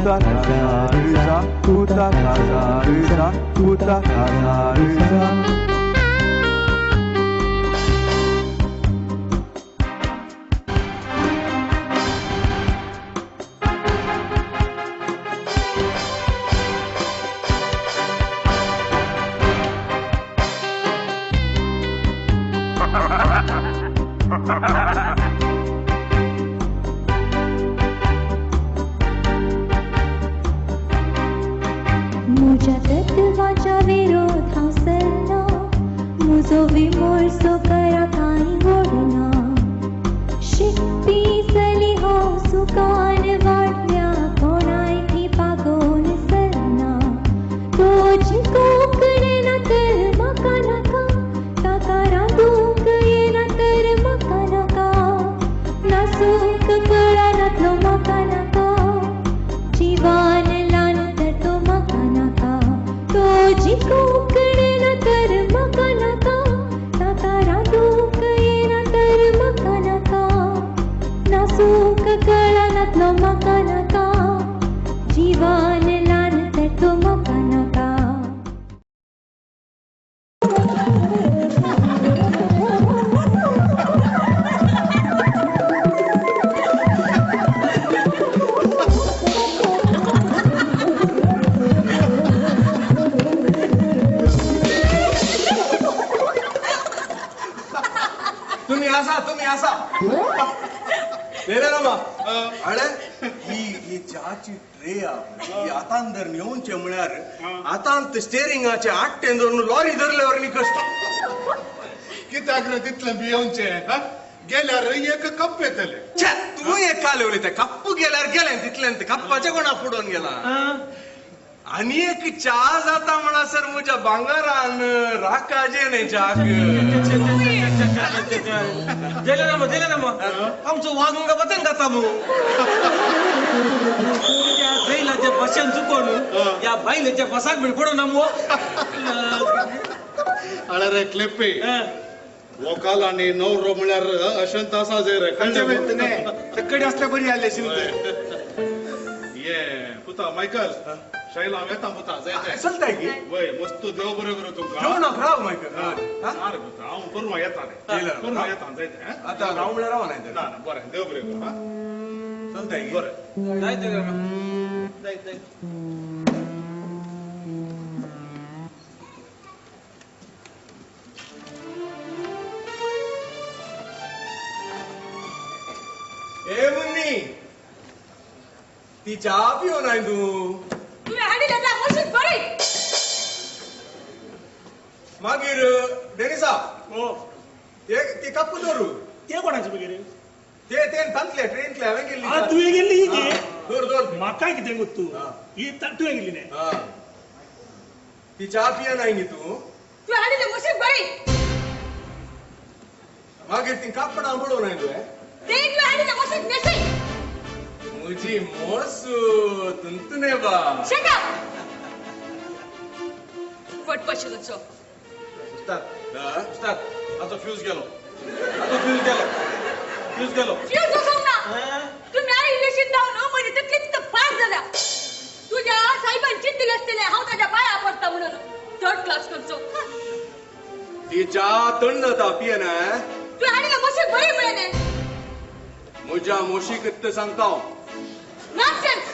Puta casa puta casa puta casa. मुझ्या तत्वाच्या विरोध हांव सरना, मुजो विमर्सो करा कांय घडना. शिकपी चली हो सुखान वाडल्या, कोणाय ती पागोवन सरना. तो जिकोंक येना तर म्हाका नाका, ताका रांदूंक येना तर म्हाका नाका, नासूंक कळनातलो म्हाका नाका, जिवान ल्हान तर तो म्हाका नाका. तो जिकोंक येना तर म्हाका नाका, ताका रांदूंक येना तर म्हाका नाका, नासूंक कळनातलो म्हाका नाका, जिवान ल्हान तर तो म्हाका नाका. तुम्ही असा तुम्ही असा मा अळे ही ही च्याची ट्रे ही हातान धरून येवचे म्हळ्यार हातांत स्टेरिंगाचे आट्टेन धरून लॉरी धरल्यावर नी कष्ट. कित्याक रे तितलें भियोवचें? गेल्यार एक कप येतले. तूं एक काल उलयता, कप्प गेल्यार गेलें तितल्यान कप्पाचे कोणा फुडोवन गेला. आनी एक च्या जाता म्हणसर म्हज्या भांगरान राकाजे न्ही च्याक. गेले ना मग, गेले ना मग, आमचो वाग मुगा पतंग खाता मग. त्या बैलाच्या बशान चुकोन या बायलेच्या बसाक बीड पडो ना मग. अळे रे क्लिपी, वोकाल आनी नवरो म्हळ्यार अशेंच आसा जे रे. कडी असल्या बरी आसली शिवते. ये पुता मायकल, शैला हांव येता पुता, जायते चलताय की वय मस्त देव बरें करूं तुमकां. जेवणाक राव मायकल. ना रे पुता, हांव परवा येता रे, परवा येता जायते. आतां राव म्हळ्यार राव नाय. ना ना बरें, देव बरें करूं. चलताय की बरें जायते जायते. ए मुन्नी, ती च्या पिवनाय तूं? तुवें हाडिल्ल्या त्या मशीन बरी. मागीर डेनिसा ती कप्प दवरू. ते कोणाचे मागीर? ते ते तांतले ट्रेनतले हांवें गेल्ली. तुवें गेल्ली ही गे? दवर दवर. म्हाका कितें गो तूं ही तुवें गेल्ली न्ही? ती च्या पियनाय न्ही तूं? तुवें हाडिल्ल्या मशीन बरी. मागीर ती कापडां पळोवनाय तुवें? ते तुवें हाडिल्ल्या मशीन नेसी. मुझी मोसू तुंतुने बा. Shut up! फटपशी तुमचो. उस्ताद, उस्ताद, आजो फ्यूज गेलो, आजो फ्यूज गेलो, फ्यूज गेलो. फ्यूज वचोंक ना. तुम्ही आयिल्ले शिंदावन म्हजी तकली पास जाल्या. तुज्या साहेबान चिंतलें आसतलें हांव ताज्या पांया पडटा म्हणून. थर्ड क्लास करचो. ती च्या थंड जाता पियना. तुवें हाडिल्ल्या मशीन बरी म्हळें न्ही? म्हज्या मोशीक सांगता हांव. नॉनसेन्स.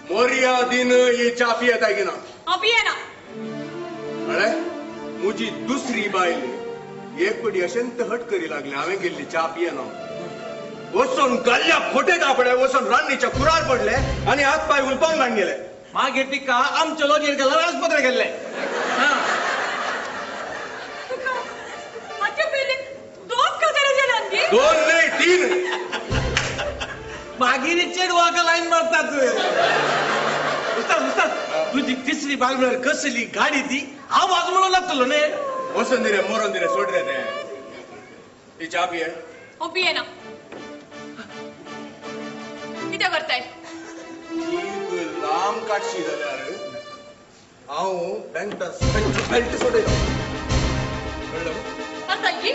मोरया दिन ही च्या पियेता की ना? हांव पियेना. अळे म्हजी दुसरी बायल एक पटी अशेंत हट करी लागली. हांवें गेल्ली च्या पियेना. वचून गल्ल्या खोटे दापडे वचून रान्नीच्या कुरार पडले आनी हात पांय हुलपावन घाण गेले. मागीर तिका आमच्या लॉजेर गेल्यार आस्पत्रे गेल्ले. तुका हाचे पयलीं दोन गजाली जाल्यात गे? दोन न्हय तीन. मागीर चेडवाक लायन मारतात. उस्ताद उस्ताद, तुजी तिसरी बायल म्हळ्यार कसली गाडी ती? आवाज म्हणून लागतलो न्ही. वचून दी रे, मरोन दी रे, सोड रे तें. ती च्या पिये. हांव पियेना. कितें करताय? जीब लांब काडशी जाल्यार हांव बँटा बेल्ट सोडयता. कळ्ळें? करताय की?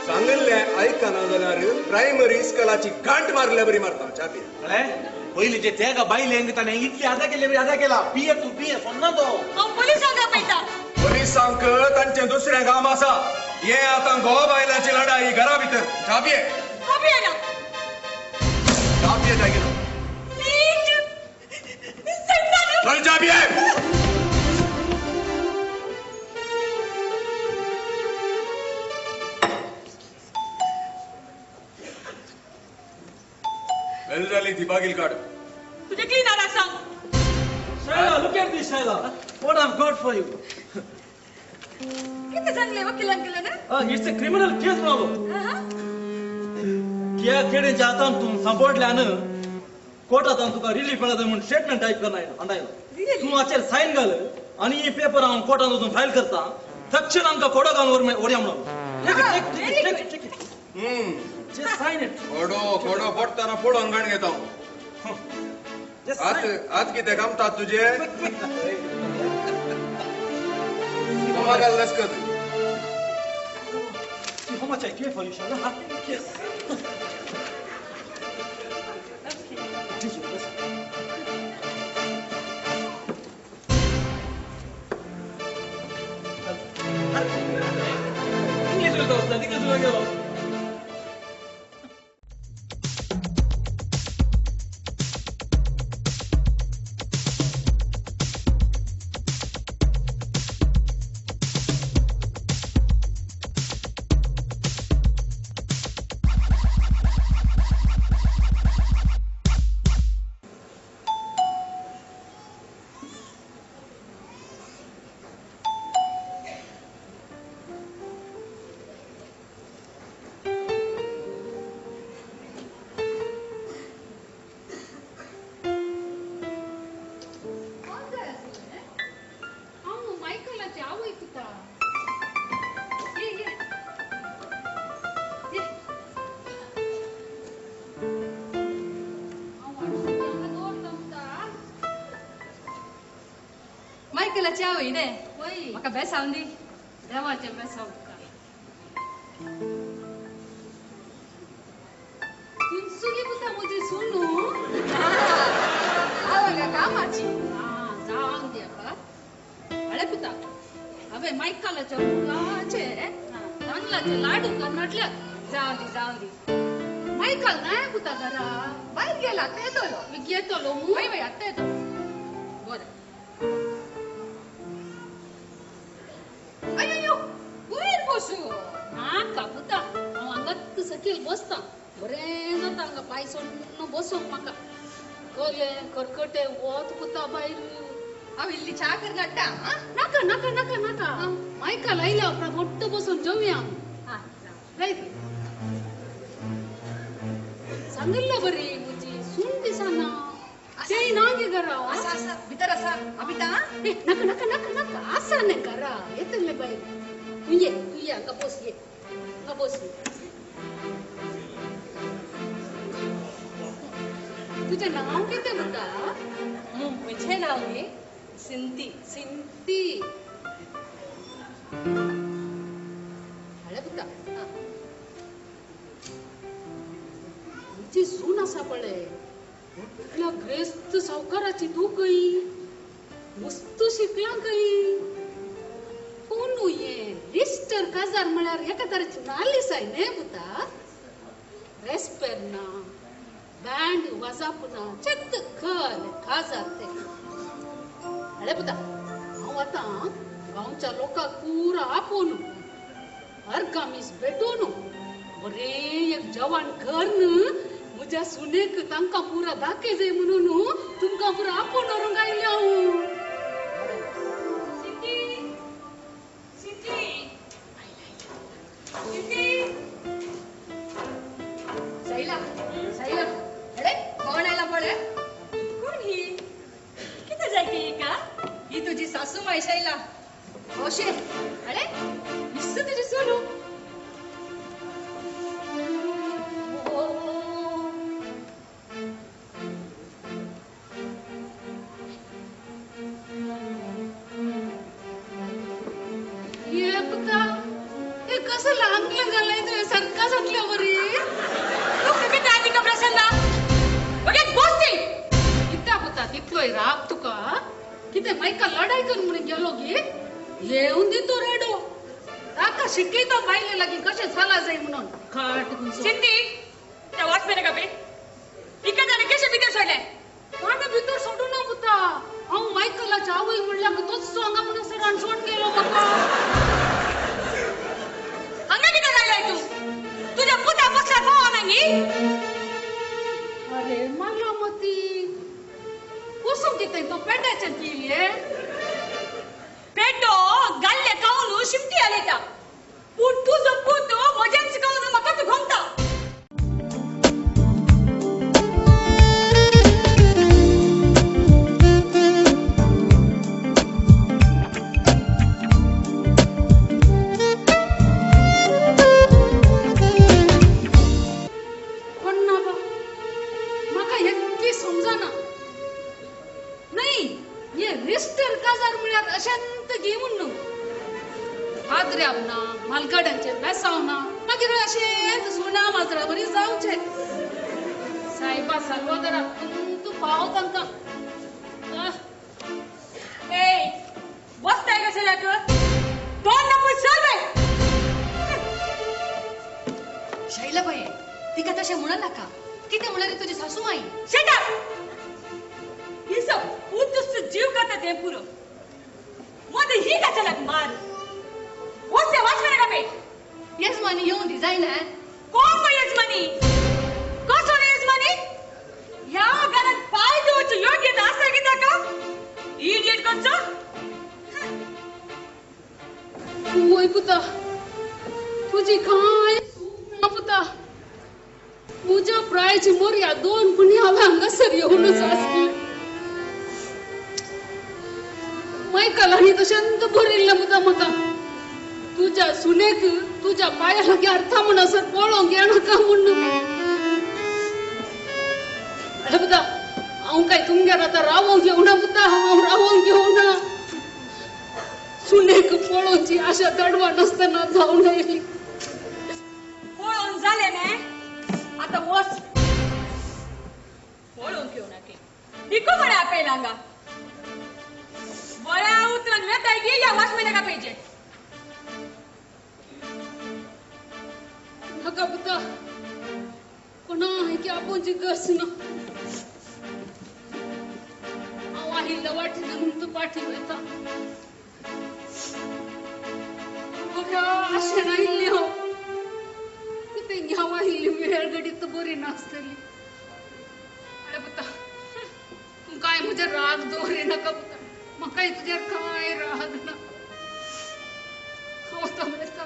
सांगिल्लें आयकना जाल्यार प्रायमरी इस्कॉलाची गांठ मारल्या बरी मारता. च्या पिये. कळ्ळें? पयलीं जे तेगा बायलेंक ताणें इतली आदा केली आदा केला. पिये तूं पिये सोन्ना तो. हांव पोलिसांक आपयता. पोलिसांक तांचें दुसरें काम आसा. हे आतां घोवा बायलांची लढाई घरा भितर. चाबये चाबये ना चाबये जागीर चल चाबये. वेल जाली ती बागील काढ. तुझे क्लीनराक सांग. Shaila, look at this, Shaila. What I've got for you. किती सांगले वकिलान केलं ना? It's a criminal case now. किया केडें जाता तूं सांपडल्यान कोर्टांत तुका रिलीफ मेळता म्हणून स्टेटमेंट टायप करना आयलो. तूं हाचेर सायन घाल आनी ही पेपर हांव कोर्टांत वचून फायल करता. तक्षण आमकां कोडो घालून व्हरया म्हणून. Just sign it. कोडो कोडो पडटना पडोवन गाण घेता. आत कितें कामतात तुजे? घालनास कर. See how much I care for you, Shaila. Yes. Okay. Listen. English उलयता उस्ताद, इंग्लीश उलोवंक गेलो. मायकलाची आवय न्ही? म्हाका बेसांव दी. देवाचें बेसांव तुका. सुगी पुता म्हजी सुनू. आवय कामाची. जावंक दी आका. हळे पुता, हांवें मायकलाच्या मुगाचे तांदळाचे लाडू करून हाडल्यात. जावं दी जावं दी. मायकल नाय पुता घरा. भायर गेला आतां येतलो. येतलो? वय वय आतां येतलो. बरें. अयो वयर बसू. नाका पुता, हांव हांगाच सकयल बसता. बरें जाता हांगा पांय सोडून बसूंक म्हाका. कले करकटे वत पुता भायर. हांव इल्ली च्या करून हाडटा. नाका नाका नाका नाका. मायकल आयल्या उपरांत वट्ट बसून जेवया आमी. रायट. सांगिल्लें बरी म्हजी सून दिसना. तेय ना गे घरा. आसा आसा भितर आसा. अबिता नाका नाका नाका नाका. आसा न्ही घरा. येतलें भायर. तूं ये तूं ये हांगा बस ये हांगा बस ये. तुजें नांव कितें पुता? म्हजें नांव न्ही सिंती. सिंती. हाडे पुता, म्हजी सून आसा पळय इतल्या ग्रेस्त सावकाराची तूं खंय मस्त शिकलां खंय. कोण हें लिस्टर काजार म्हळ्यार एका तरेची नालीस I न्ही पुता. रेस्पेर ना, बँड वाजाप ना, चेत खल काजार ते. हळे पुता, हांव आतां गांवच्या लोकांक पुरा आपोवन अर्गामीस भेटोवन बरें एक जेवण करून म्हज्या सुनेक तांकां पुरा दाखय जाय म्हणून तुमकां पुरा आपोवन व्हरूंक आयलें हांव. सिंती सिंती सिंती. शैला शैला, अरे कोण आयला पळय? कोण ही? कितें जाय की हिका? ही तुजी सासू माय शैला. ओशे, अरे निस्स तुजी सून. ये पुता, हे कसं लागलं घालाय तुवें सारका जातल्या बरी. तुका कितें आनी खबर आसना? वगेच बसती. कित्या पुता तितलोय राग तुका? कितें मायका लढाई कर म्हणून गेलो गे? येवन दी तो रेडो. ताका शिकयता बायले लागीं कशें जाला जाय म्हणून. खाट सिंधी त्या वॉचमॅनाक आपय. इका जाणें कशें भितर सोडलें? कोणें भितर सोडूं ना पुता. हांव मायकलाच्या आवय म्हणल्यार तोच हांगा म्हणून सरान सोड गेलो म्हाका. हांगा कितें रायलाय तूं? तुज्या पुता बसल्यार पावना न्ही? अरे मालामती कुसूम कितें तो पेड्याचें पिले? पेड्डो गाल्ले खावन शिमटी हालयता. पूण तुजो पूत म्हजेंच खावन म्हाका तूं घोमता. सायबा साल्वादरा तूं पाव तांकां. ए बसताय कशें जाक दोन नंबर चल बाय. शैलाबाई तिका तशें म्हणू नाका. कितें म्हणल्यार तुजी सासू माई. Shut up. हिचो पूत जीव खाता तें पुरो. मोद ही कशालाक मार. वच वॉचमॅनाक आपय. येजमानी येवन दी जायना. कोण गो येजमानी? कसो येजमानी? ह्या घरात पांय दवरचो योग्यता आसा की ताका? इडियट कसो? वय पुता तुजी कांय चूक ना पुता. म्हज्या प्रायची मोरया दोन पुणी हांवें हांगासर येवनच आसली. मायकलांनी तशेंच बरयल्लें पुता म्हाका. तुज्या सुनेक तुज्या पांया लागीं अर्था म्हणसर पळोवंक येनाका म्हूण. अरे पुता हांव काय तुमगेर आतां रावोंक येवना पुता. हांव रावोंक येवना. सुनेक पळोवची आशा दडवा नासतना जावन आयली. पळोवन जालें न्ही आतां वच. पळोवंक येवना ती इको म्हळ्यार आपयला हांगा. बऱ्या उतरान वेताय गी ह्या वॉचमॅनाक आपयचें. म्हाका पुता कोणाक आपोवची गरज ना. हांव आयिल्ल्या वाटेन म्हूण तूं पाटी वयता. बऱ्या आशेन आयिल्ली हांव. कितें हांव आयिल्ली वेळ घडीत बरी नासतली. अरे पुता तूं कांय म्हजेर राग दवरिनाका पुता. म्हाकाय तुजेर कांय राग ना. हांव आतां वयता.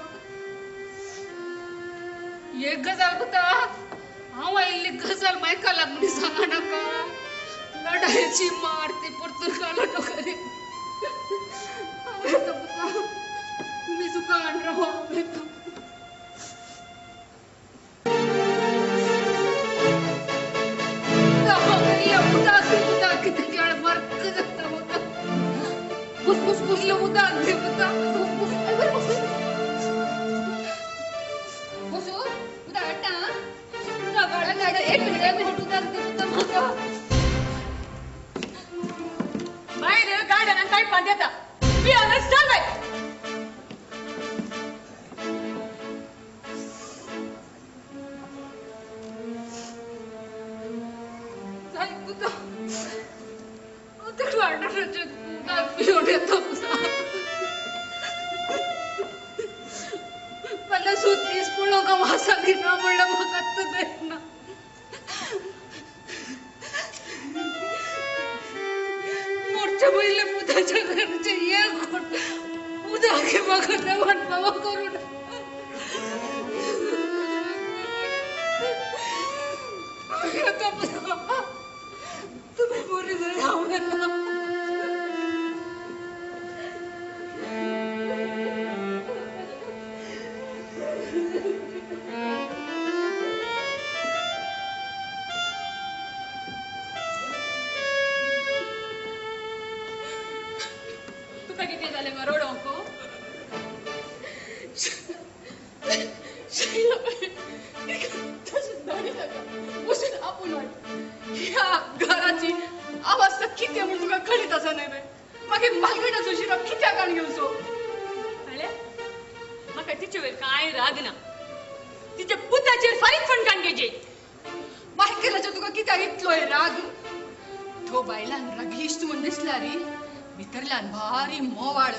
एक गजाल पुता हांव आयिल्ली गजाल मायकलाक म्हूण सांगा नाका. लढायची मार ती परतून कालोटो करी. हांव येता पुता. तुमी सुखान राव. हांव येता. उदक उदक कितें केळ मर्क जाता म्हाका. फुसफुस फुसलें उदक दी पुता. फुसफुस बसू उदक हाडटा. एक मिनिट उदक दी पुता म्हाका. भायर गार्डनान पायपान येता. पिवन चल बाय. जाय पुता हांव त्या गार्डनाचें उदक पिवन येता पुता. फाल्यां सुत दीस पळोवंक हांव आसा की ना म्हणल्यार म्हाका आत्तां जायना. मोरच्या पयलें पुताच्या घरचें एक घोट उदक म्हाका देवान बाबा करूं नाका. येता पुता. तुमी बरी जाय. हांव येता. तुका कितें जालें गो रडोवंक? शैलाबाई तशें धाडी नाका. वचून आपोवन हाड. कितें म्हूण तुका कळीत आसा न्हय वे? मागीर मालगणाचो शिरो कित्याक हाडून घेवचो? कळ्ळें? म्हाका तिचे वयर कांय राग ना. तिच्या पुताचेर फारीकपण काडून घेवचें. मायकलाचो तुका कित्याक इतलोय राग? तो बायलान रागिश्ट म्हूण दिसला रे, भितरल्यान भारी मोवाळ.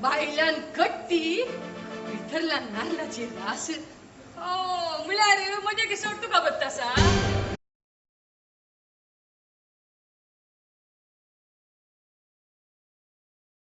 बायलान कट्टी, भितरल्यान नाल्लाची रास. ओ, म्हळ्यार म्हजे किसोर तुका बत्त आसा?